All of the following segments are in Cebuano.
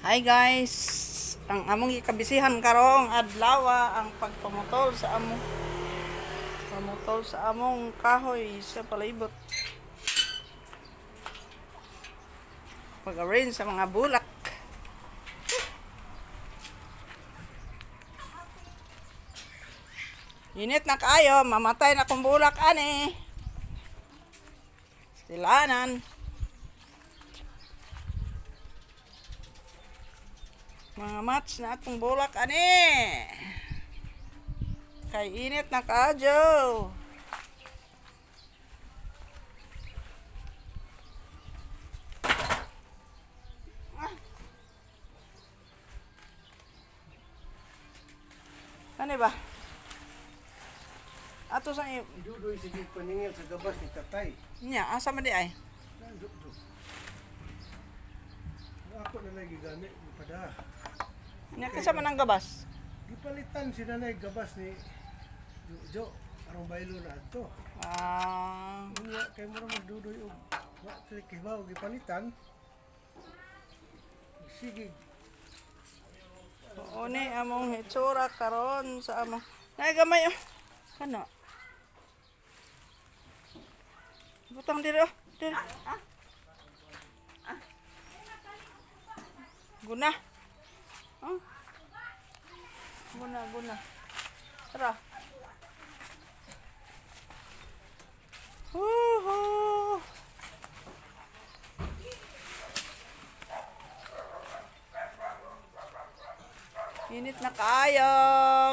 Hi guys, ang among gikabisihan karong adlaw ang pagpamutol sa among pamutol sa among kahoy sa palibot. Pag-arrange sa mga bulak. Init na kaayo, mamatay na kong bulak ani. Silanan. Mga match na atong bulak ani. Kay init na kaadyo. Ah. Ano ba? Ato sa Dudoy sige paningil sa gabas ni tatay. Nya, asa man di ay? Nandito. Ako na lang gigamit ni pada. Nya kinsa man ang gabas? Gipalitan si nanay gabas ni Jo arong baylo na adto. Ah, Unya kay mura magdudoy og wa kay kibaw gipalitan. Sige, Oo ni among hitsura karon sa among Nay gamay oh. Kana. Butang diri oh. Diri. Guna. Oh. Guna, guna. Tara. Woohoo! Init na kaayo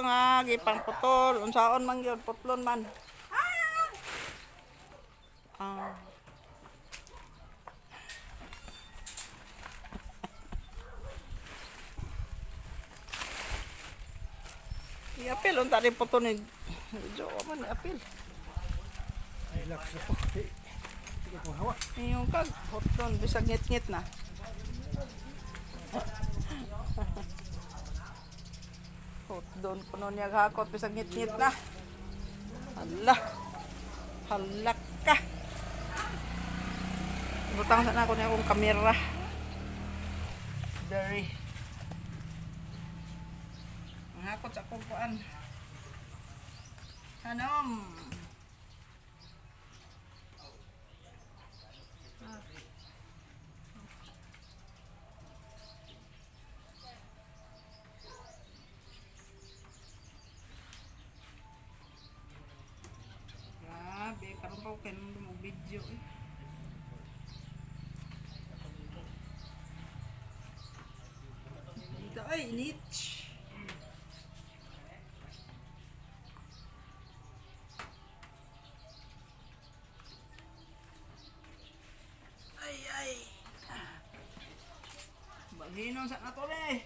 nga gipang putol unsaon man gyud putlon man. Ah. Iapil unta rin putol ni Jo man iapil. relax na po. Sige kong hawak. Iyong kag putlon bisag ngit-ngit na. Hot doon kuno niya hakot bisag ngit-ngit na. Hala. Halak ka. Butang sana ako niya akong kamera. Dari. Ang hakot sa akong kuan. Hanom. Grabe, karon pa ko kay mo video eh. Dito ay init. Ay ay. Baghinon sa nato eh.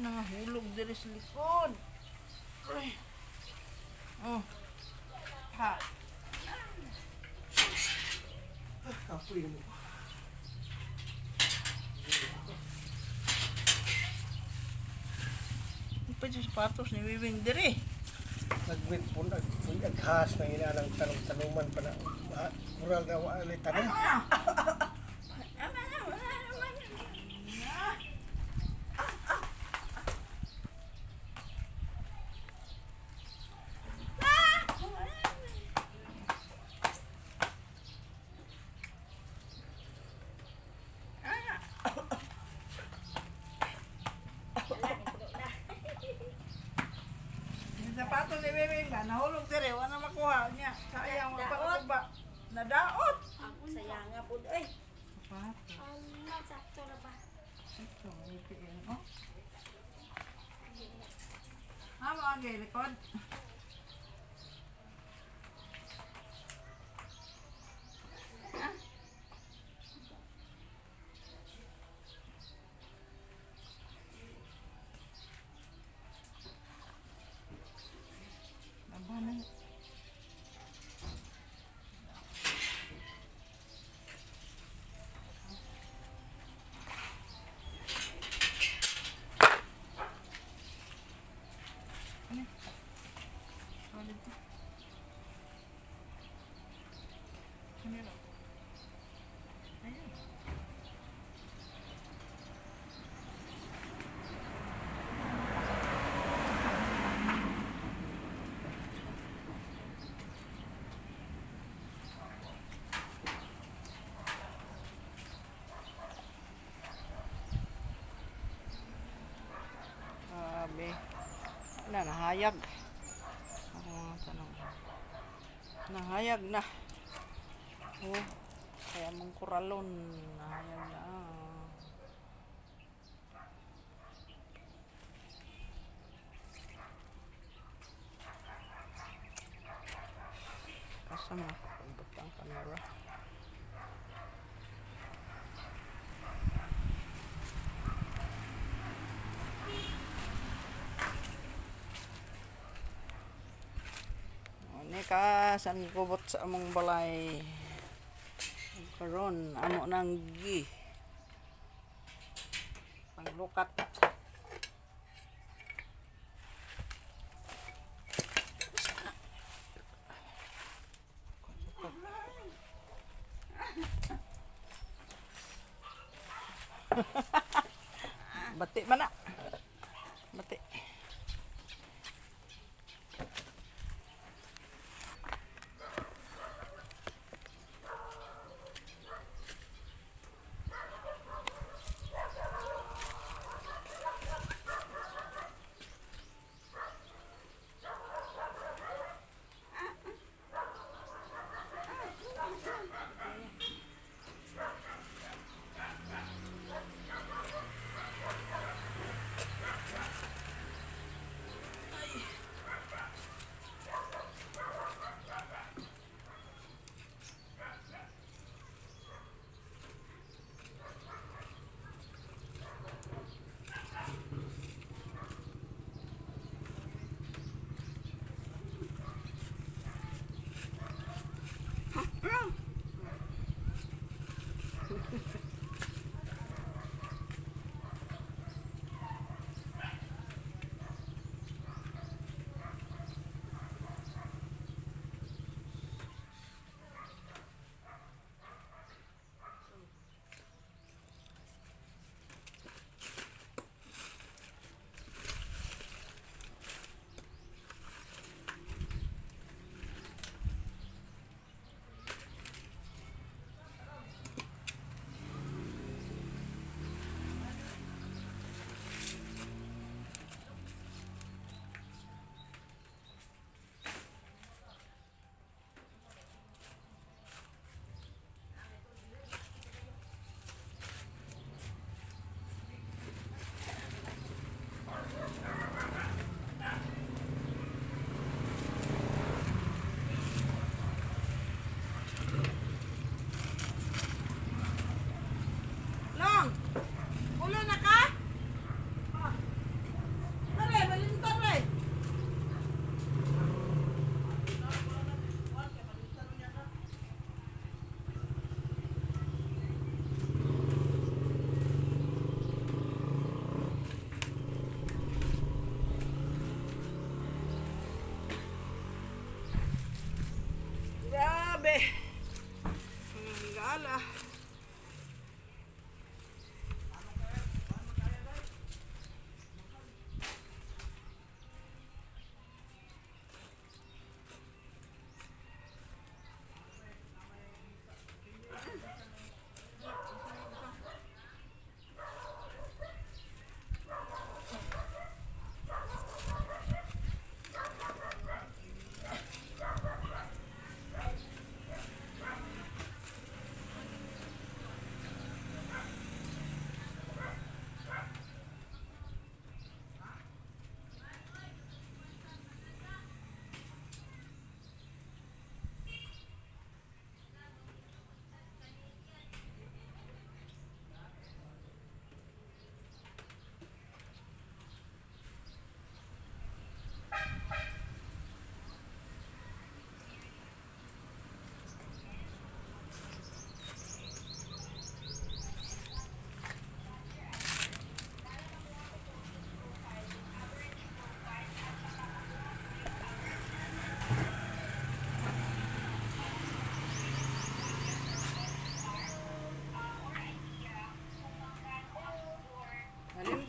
Nangahulog diri sa likod. Ay. Oh. Ha. Kapoy mo. Pa sa sapatos ni Wiwing diri. Nagwit po, naghas na inalang tanong-tanuman pa na. Ah, kural na wala ni tanong. Yung sapatos ni Wiwing ba nahulog diri, wala na makuha niya. Sayang wa pa Nadaot. ba. Nadaot. Sayang nga po. Ay, Sapatos. ala, sakto na ba? Ito, VPN, oh. Ha, mga likod. Labanan. Ano? Solid to. Ano yun? Ayan. Grabe. Wala, nahayag. Ako mga tanong. Nahayag na. Oh, kaya mong kuralon. Nahayag na. Asa mo? Ba't ang camera? Ni ka san gikubot sa among balay. Karon amo nang gi panglukat. Bati man na. Bati.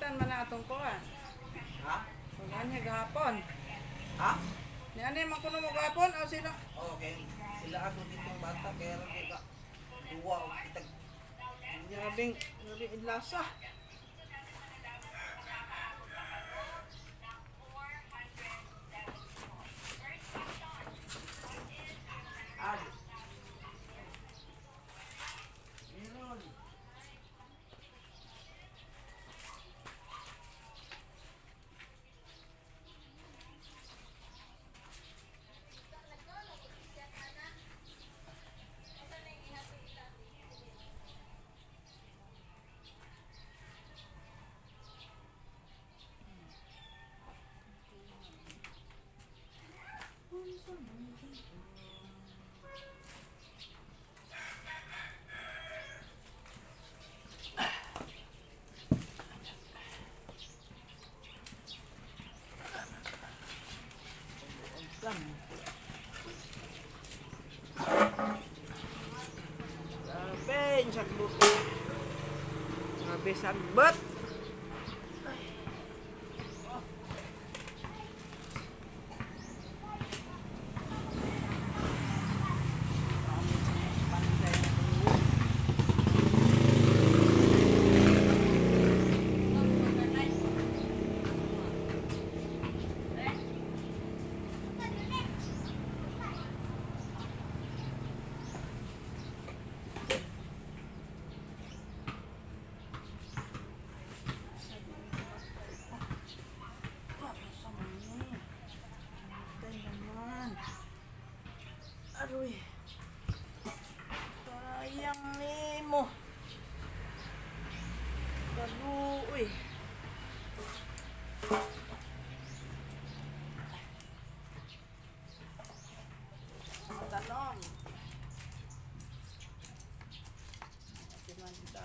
Nagitan man na atong kuan. Ha? Wala niya gahapon. Ha? Ni ano man kuno mo gahapon o sino? Okay. Sila ako ditong bata kaya ron di ba? Duwa o kitag. Grabing, grabing inlasa. Ad. Meron. Grabe, yung sagbot. Grabe, sagbot. Patay naman. Aroy. Sayang nimo. Kaluoy. Talong. Timanda.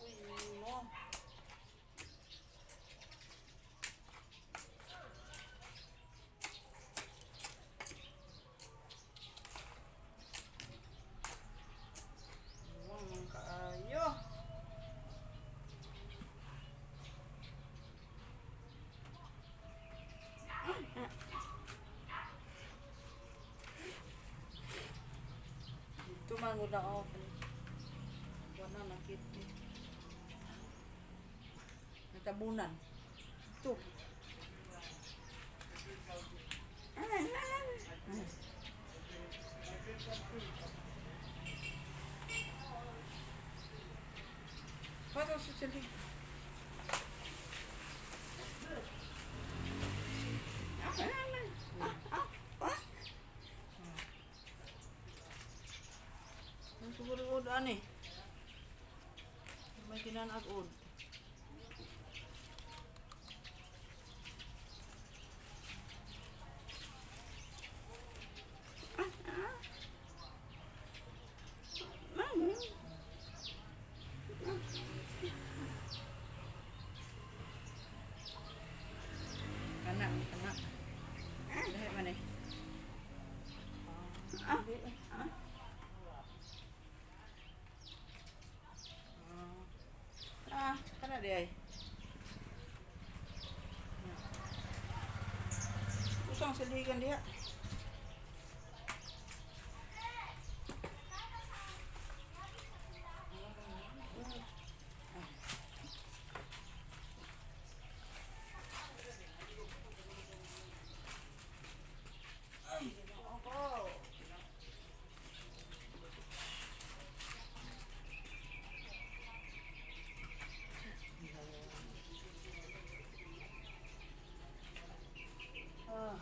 Uy, mo. Huwag mong kaayo. Dito man gud na ako. Wala nakit. Natabunan. Ito. Paano sa sili? Ang siguro ud ani. May kinanag ud. Kana, kana. Lahi man eh. Ah, kana di ay. Usang siligan diha. Ah.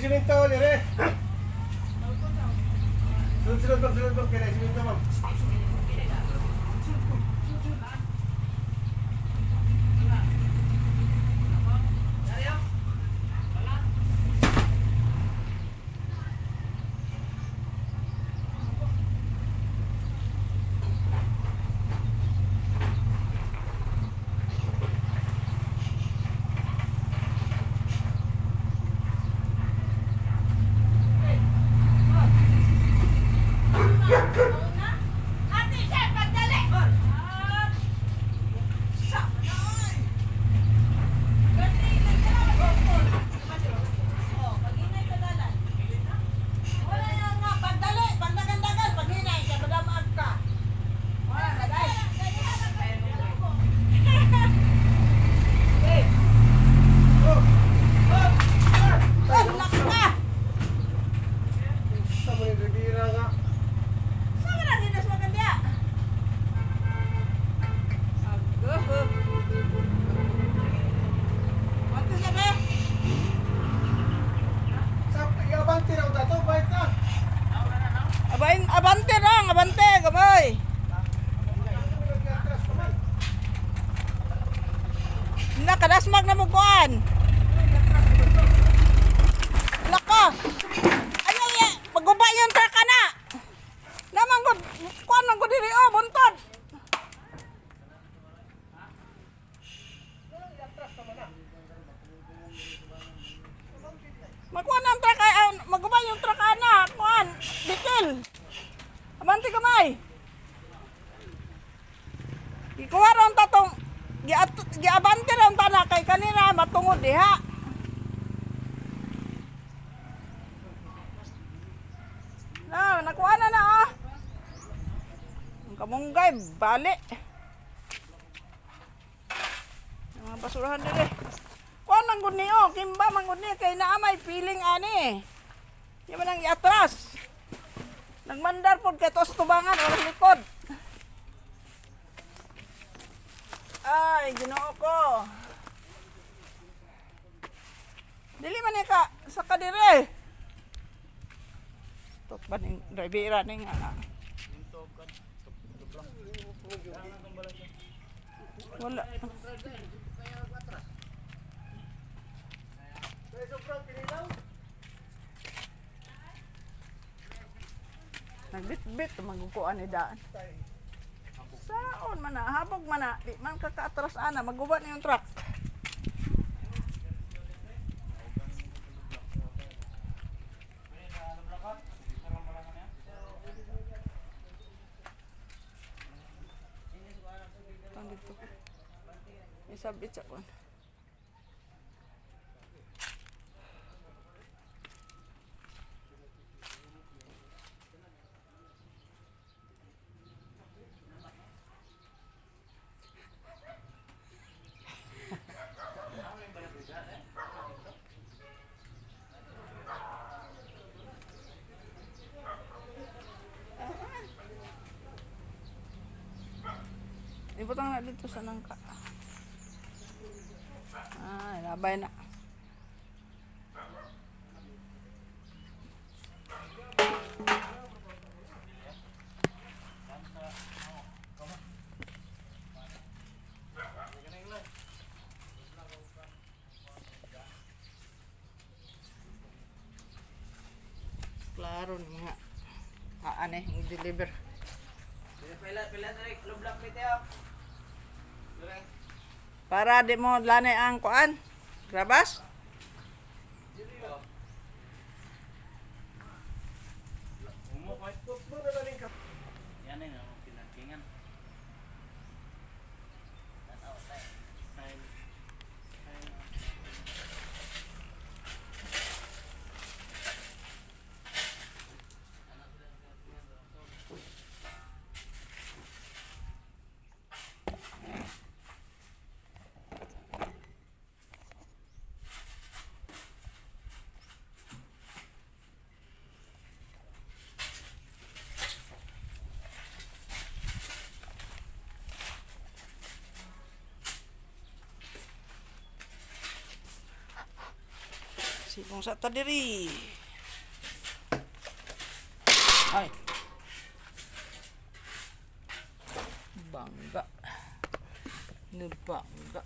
simento dire. Sulod, sulod, ma'am, sulod, ma'am. Kaya simento, ma'am. Ate, siya, pagdali! Wala na nga, pagdali, pagdagan-dagan, paghinay, kaya madamag ka. Wala na, guys. Ay, laki ka! Sa mga Rivera nga. Saan ka na dinas maganda? Ago. Wanto siya be? Sa iabante raw dato, bait na. Abain, abante lang, abante, gamay. Nag-atras pa man. Nakadasmag na mo kuan. Laka. Ayaw ya, paguba yung truck na. Naman ko, kuan man ko diri oh, buntod. Magkuan ang truck ay, maguba yung truck ana, kuan, dikil. Abante gamay. Gikuha ron ta tong giabante ron ta na kay kanina matungod diha. Na, nakuha na na ah. Ang kamunggay, bali. Ang mga basurahan dire. Kuha man gud ni oh, kimba man gud ni kay naa may feeling ani. Di man ang iatras. Nagmandar pod kay tos tubangan walang likod. Ay, Ginoo ko. Dili man ni ka sa kadire. Stop ba ning drivera ning ah. Wala. Kaya sobrang pinilaw. Nagbitbit magukuan ni daan. Saon man na, habog man na, di man ka kaatras ana, maguba na yung truck. Itong dito. May sabit sa kuan. Ibutang na dito sa nangka. Ah, labay na. Klaro ni mga aane, ang deliver. Pila pila dere, lublak pite oh. Dere. Para di mo lanay ang kuan. Grabas? Yan ay ang pinagkingan. Style. Silong sa tadiri. Ay. Bangga. Nabangga.